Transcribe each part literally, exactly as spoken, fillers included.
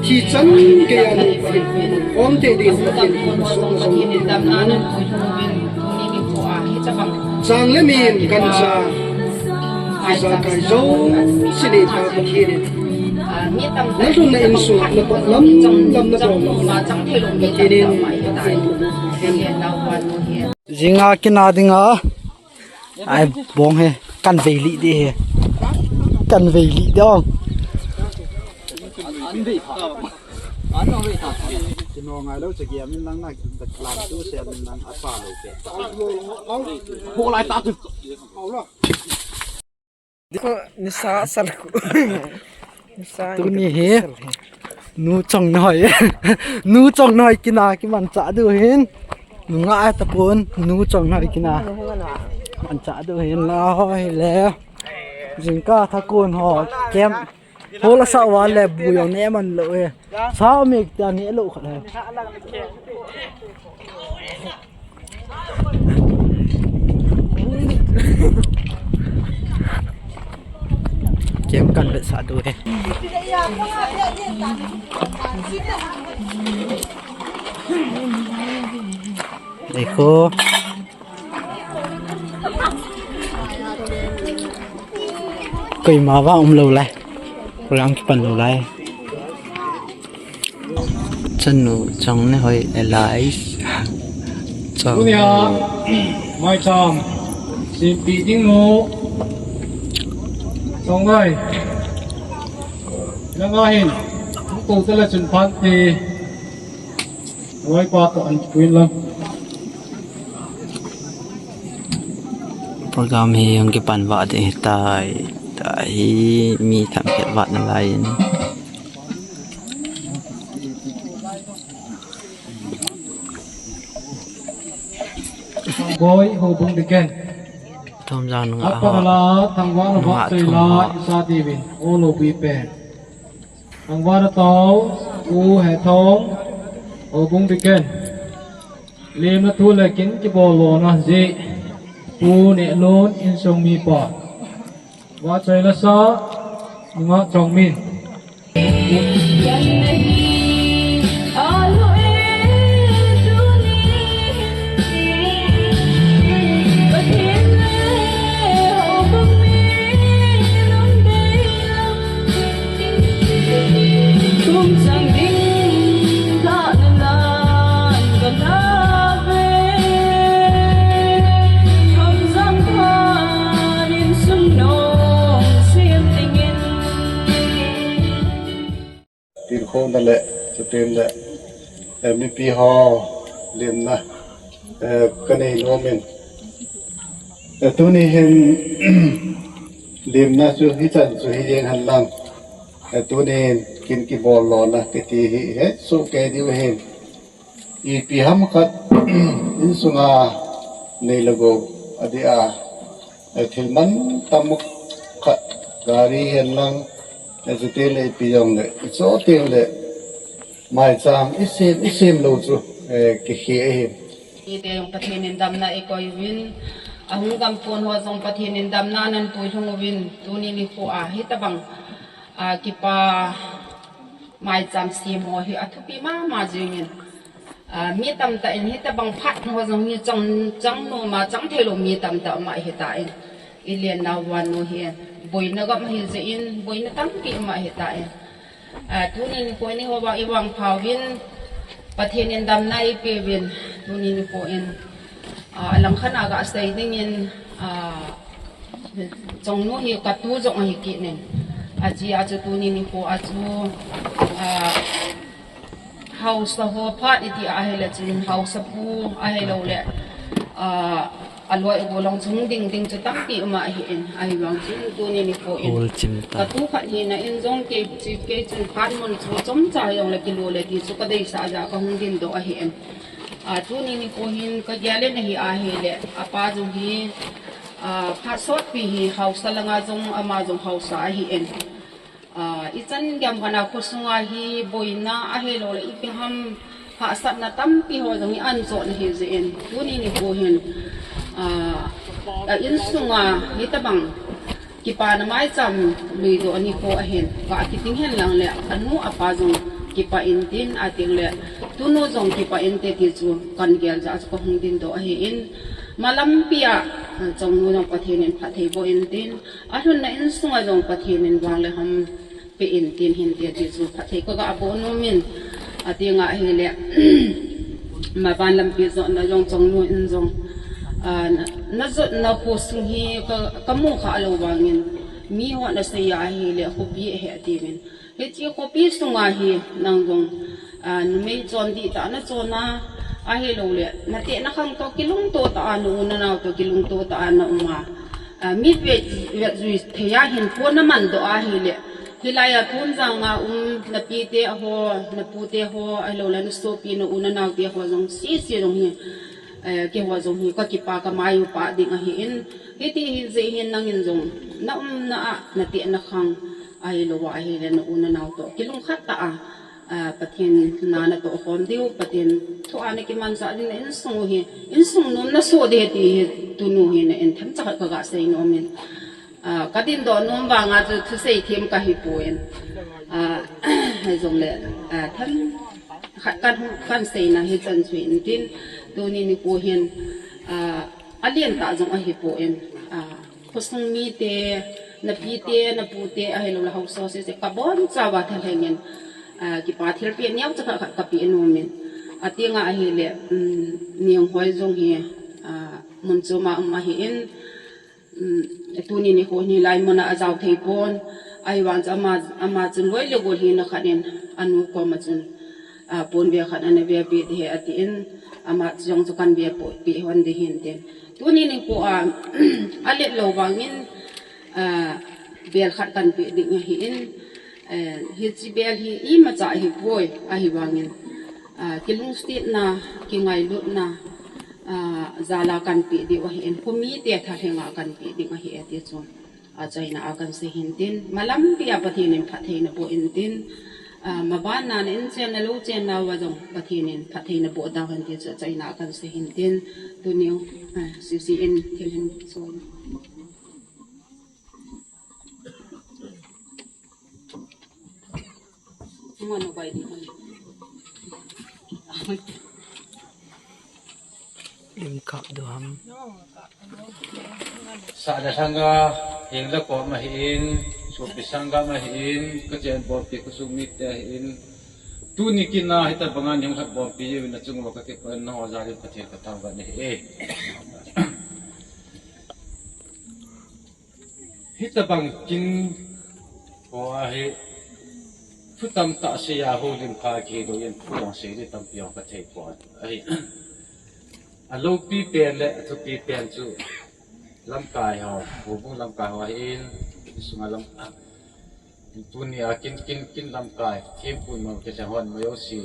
Thi chan kei a nu pa in, om te din pa in, sung sung. Chang le min kan cha, ijakai jouse nei ta Pathen in. Na lhunna insung, na pat lam lam na bol lam. Pathen in, jing a kina ding a. Ai, bong he, kan vei li de he. Kan vei li de ong. Kino ngai lo, che giam in lang na, lam tu se in lang a sa lo pe. Ho lai ta tu. Nisa sal ku. Tuni hi nu Chongnoi. Nu Chongnoi kina kimanchah diu hin. Nungah tapon nu Chongnoi kina. Manchah diu hin la hoi le. Jingkah thakun ho kem. Hola sa wa le bu jong ne man lo e. Sa mi ta ne lo khat he. Kem kan vetsah diu he. Ei ko. Koima vang um lou lai. Koima kipan lou lai. Chanu Chongnoi Alice. Chong. Tunia, maicham, simpi ding nu. Chongnoi. Langa hin, ko tala chun phan te. Wai pa to an kuin lang. Program hi hung kipan vah ding ahitai, tahi mi themkhat vat nalai in. Boi ho bung diken. Thom jang nunga. Apa ho. Nala thangwa na nunga vat thum la ho. Isa divin. Olo bi pen. Thangvana tao, U Hethong, Obung Biken. Lemna thu le kin kibol lona jeh, Pu Nehlun insung mipa. Vahchoi Lasa, Nungah Chongmin. Tilkhouna le, chuteng le, eh, mipi ho lemna, eh, kanei nom in. Eh, tuni hin lemna chu hichan chu hi jeng hen lang. Eh, tuni hin kin kibol lona kiti hi hesoh kei diu hin. Ipi ham khat insunga nei le gou adia, eh, thil mantam khat gari hen lang, eh, chuteng le ipi jong le, icho teng le, maicham isem, isem lou chu, eh, kikhe ahi. Ite jong Pathen in damna ikoi uvin, ahung gam pon ho jong Pathen in damna anan pui lhung uvin, tuni nikho a hitabang, a, kipa maicham sem ho hi athupi mama jingin. A, mi tamtah in hitabang phat ho jong hi chang, chang nom a chang thei lou mi tamtah um ahitan. I len nau van nu hi boina gam ahi jeh in, boina tampi um ahitan. A, tuni nikho in eiho vang i vangpha uvin, Pathen in damna eipe uvin, tuni nikho in, a, alangkhat a gasei dingin, a, Chongnu hi katu jong ahi kit in. Ajeh chu tuni nikho a chu, a, haosa ho phat iti ahile chun haosapu ahilou le, a, aloi agol lang chung ding ding chu tampi um ahin, ahivang chun tuni nikho in. Katu khat hina in jong kei, kei chun phat mun chu chomcha jong le kilo le ti chu kadeisah a kahung dingdoh ahin. A, tuni nikho hin kagel in ahi ahile, apa jong hi, a, phat sotpi hi haosa langa jong ama jong haosa ahin. A, ichan gam khat a khosunga hi boina ahilou le ipi ham hahsatna tampi ho jong hi ahin chon ahi jeh in. Tuni nikho hin, a, a insunga hitabang kipana maicham luidoh nikho ahin, ga kiting hen lang le, anu apa jong Kipah in tin, ating le, tunu jong kipah inte ti chu kagel jeh a chu kahung dingdoh ahin, malampi a, chongnu jong Pathen in phatthei boh in tin, alhunna insunga jong Pathen in vang le ham pe in tin hinte ti chu phatthei kaga boh nom in, ating ahile, maban lampi jotna jong chongnu in jong, a, na, najotna khosung hi ka, kamu kha lou vangin, mi hon asei ahile, khopi ahi atiuvin. Hiche khopi sunga hi nang jong, a, numei chon dihtah nachon a, ahiloule, natehna khang toh kilungto tah a, na u nanao toh kilungto tah a naum a, a, mi vet, vetjui thei a hinkho namandoh ahile, hilai a Tonjang a um napite ho, napute ho, ahiloule nasopi, na u nanaote ho jong sese jong hi, eh, keiho jong hi kakipa kamai u pah ding ahin, hiti hi jeh hin nangin jong naumna a natehna khang ahilouva ahile na u nanao toh kilungkhat tah a, a, Pathen na natoh khom diu, Pathen thu a nakimanchah ding, na insung u hi, insung nom nasoh ding ti hi, tunu hi na in themcha khat kaga sei nom in, a, kadingdoh nom vanga chu thusei them kahipon, a, hijongle, a, themkhat kan, kan seina hichan chu in tin, tuni nikho hin, a, alen tah jong ahipon, a, khosung mite, napite, napute, ahiloule haosa sese kabonchauva thalheng in, a, kipa thilpeh neocha khat khat kapeh nom in, ating ahile, um, Neng hoi jong hi, a, mun chom a um ahin, um, tuni nikho hin hilai mun a ajao thei pon, ahivang chu ama, ama chun loi le gol hina khat in, anu koma chun, a, pon ve khat ana vepeh ding ahi atin, ama jong chu kan vepeh hon ding ahin tin. Tuni nikho a, alet lou vangin, a, bel khat kan peh ding ahin, a, hiche bel hi imacha ahipoi, ahivangin, a, kilungsetna, kingailutna, a, jal a kan peh diu ahin, khomite thalheng a kan peh ding ahi ati chu achaina a kan sei hin tin, malampi a Pathen in phatthei naboh in tin, a, maban a na in chenna lou chenna uva jong Pathen in phatthei naboh tauhen ti chu achaina a kan sei hin tin, tuni, a, sese in thil hin sei. Lim kap diu ham. Sahna lhanga, heng le kom ahin, sopi sanggam ahin, kachen bompi khosung mite ahin, tuni kin a hitabanga nihung khat bompi uvin nachung uva kakipah in, nangho jal in Pathen kathangvah in ahi. Hitabang kin ho ahi, thu tamtah seiya houlim kha kihilou in, thu jong sei ding tampi jong kathei pon ahi. Aloupi pen le athupi pen chu lamkai ho, houbung lamkai ho ahin, isunga lam, tuni a kin, kin, kin lamkai, thempu mo, kilheng hon mo jouse,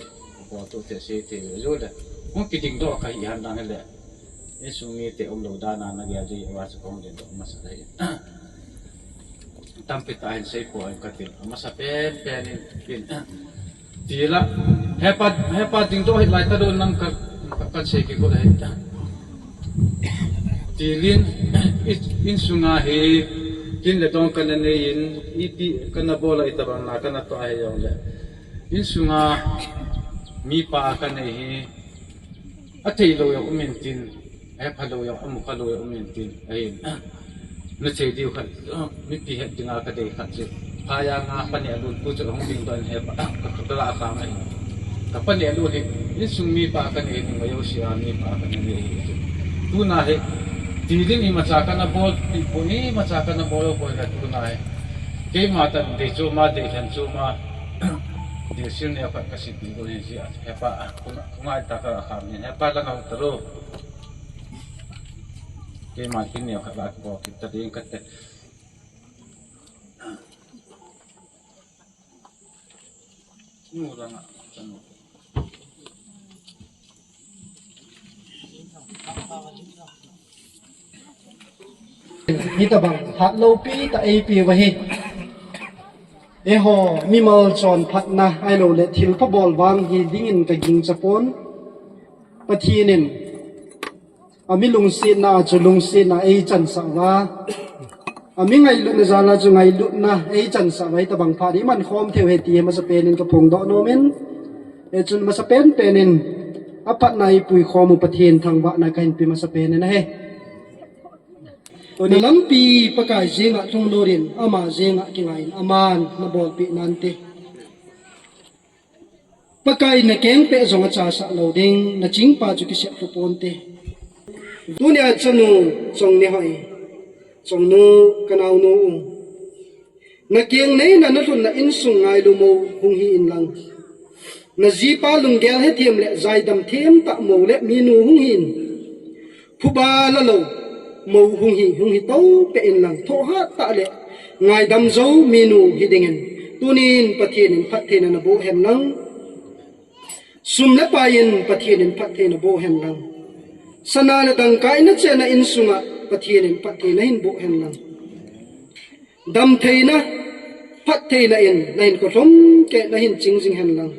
bol toh thei sei thei jou le, hung kidingdoh kahi henlang hile, insung mite umlou dan a nagel ji uva chu kahung dingdoh masa ahi. Tampi tah hin seipoi kati, amasa pen pen in, kin, tila, hepa, hepa dingdoh hih lai talou nam ka, ka, kasei kikol ahi. Tilin, in, insunga hi, kin le dong kana nei in, ipi kana bol a, itabang na kana toh ahi jongle, insunga mipa kanei hi, atheilou jong um intin, ahephalou jong, amukhalou jong um intin, ahin, nachei diu khat, mipi het dinga kadei khat chu, phai a nga paneh a lutpu chu ahung dingdoh in hepa, ka, ka, kalah a khang ahi. Kapaneh lut hi, insung mipa kanei hi, nunga jouse a mipa kanei hi chu. Tuna hi, tilin imacha kana bolpi poi, imacha kana bol poi le tuna hi. Keima tan dei choma, deilhen choma, dilsil neo khat kaseipi got hi jeh a, hepa, khungai tah a kakham in, hepa la ngau talou. Keima kin neo khat la kabol kit ta ding kate. Hitabang phat loupi tah eipeu ahi. Eiho mimal chonphatna ahiloule thilpha bol vang hidingin kagingcha pon. Pathen in ami lungsetna a chu lungsetna eichansah uva, Ami ngailutna jal a chu ngailutna eichansah uva hitobang phat hi iman khom thei u ahi ti hi masapen in kaphongdoh nom in, hichun masapen pen in aphatna eipuikhom u Pathen thangvahna kahin pe masapen in ahi. Nalampi Pakai jenga lhunglut in, ama jenga kingai in, aman nabolpeh nante. Pakai nakeng peh jong achasah lou ding, nachingpa chu kisep lhu ponte. Tunia chanu Chongnehoi, Chongnu kanaonu u, nakeng neina nalhunna insung ngailu mou hung hi inlang, najipa lunggel hethem le jaidam themtah mou le minu hung hi in. Phuba lalou mou hung hi, hung hi toupeh inlang, thohhat tah le ngaidam jou minu hidingin, tunin Pathen in phattheina naboh henlang. Sum le pai in Pathen in phattheina boh henlang. Sana le dangka in nachenna insunga Pathen in phattheina nahin boh henlang. Damtheina, phattheina in nahinkho lhumkeiya nahin ching jing henlang.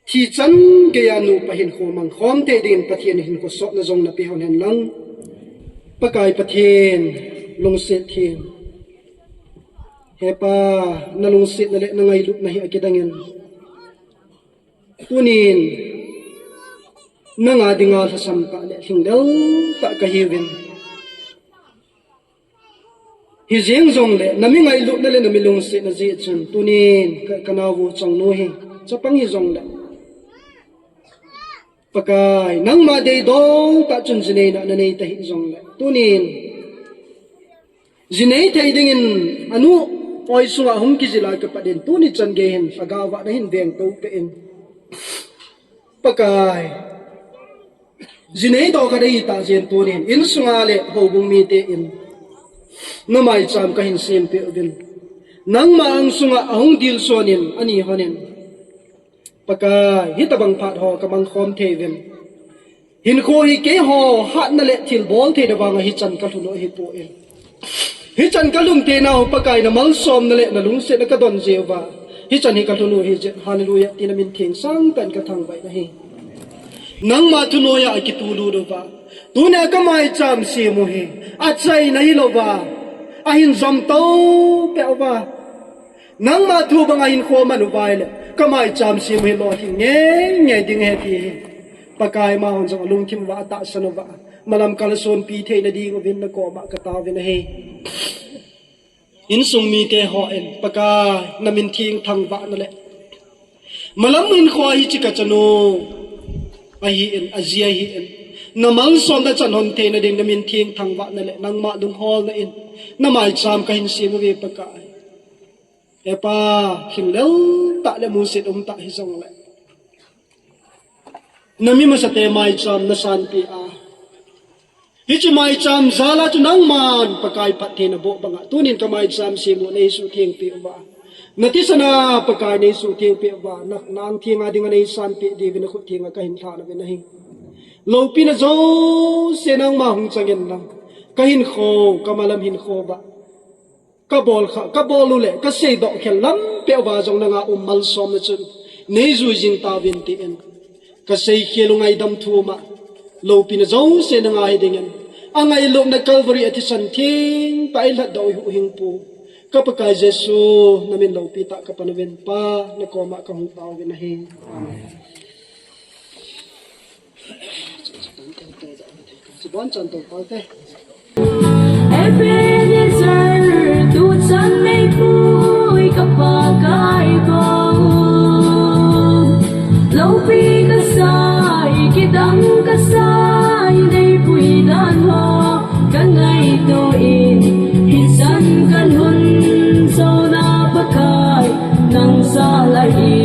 Thi chan geiya nupa hinkho mangkhom thei dingin Pathen in hinkho sotna jong napeh henlang. Pakai Pathen lungset them. He Pa, nalungsetna le nangailutna hi akidangin, tunin nanga dinga lhasam tah le lhinglel tah kahiuvin. Hijeng jongle, nami ngailutna le nami lungsetna jeh chun, tunin ka, kanaovu Chongnu hi, chapang hijongle, Pakai, nangma deidong tah chun jineina nanei tahih jongle, tunin jinei thei dingin anu oi sunga hung kijil a kipat in, tuni chan gei hin lhagao a nahin vengtoupeh in, Pakai, jinei doh kadei tah jeh in tunin insunga le houbung mite in namaicham kahin sempeh uvin, nangma angsunga ahung dilson in, ani hon in, Pakai, hitobang phat ho kamangkhom thei uvin. Hinkho hi keiho hatna le thilbol theina vanga hichan kalhun u ahipoi. Hichan kalhun theina u Pakai, namalsomna le nalungsetna kadon jeh uva hichan hi kalhun u ahijeh in, Hallelujah, ti namin theng sangtah in kathangvah in ahi. Nangma thunoiya akitulut uva, tunia kamaicham sem u hi achaina hilouva, ahin jom toupeh uva, nangma thu banga hinkho man uva ahile, kamaicham sem u hi lolhing ngeingei ding ahi ti hi Pakai, amahon jong alungthim uva atahsan uva, malam kalsonpi theina diuvin nakoma kataovin ahi. Insung mite hon, Pakai, namin theng thangvahna le malam hinkho hiche kachanu ahin, aji ahin, namalsomna chan hon theina ding namin theng thangvahna le nangma lungholna in namaicham kahin sem uve Pakai. He Pa, lhinglel tah le musit umtah hijongle, nami masate maicham nasanpeh a, hiche maicham jal a chu nangman Pakai phatthei naboh banga, tunin kamaicham sem u neisuhthengpeh uva, nathisana Pakai neisuhthengpeh uva, na, na-ang thenga dinga neisanpeh diuvin nakhut thenga kahin lhan uvin ahi. Loupina jouse nangma hung chang inlang, kahinkho, kamalam hinkho uva, kabol kha, kabol u le kaseidoh khel lam peh uva jong nanga um malsomna chun neijui jing tauvin tin, kaseikhel u ngaidam thum a, loupina jouse nanga hidingin, angailutna Calvary a thisan thengtah a eilhatdoh u Huhhingpu, ka Pakai Jesu, namin loupi tah kapan uvin Pa, nakoma kahung taovin ahi. Amen. Ebenezer, tuchan neipui ka Pakai ko. Loupi kasai, kidang kasai, neipui dan ho kangaito in, hichan kalhun jouna Pakai nang jal ahi.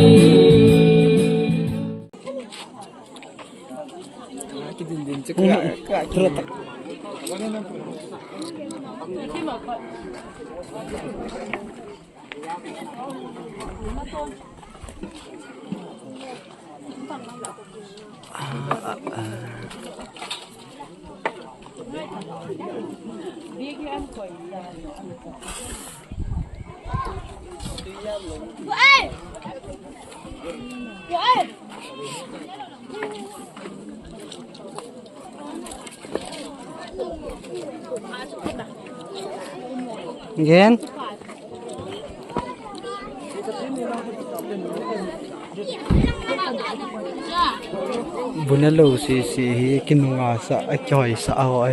Gen. Buna lo si si hi kinunga sa a kihoi sa a ho a.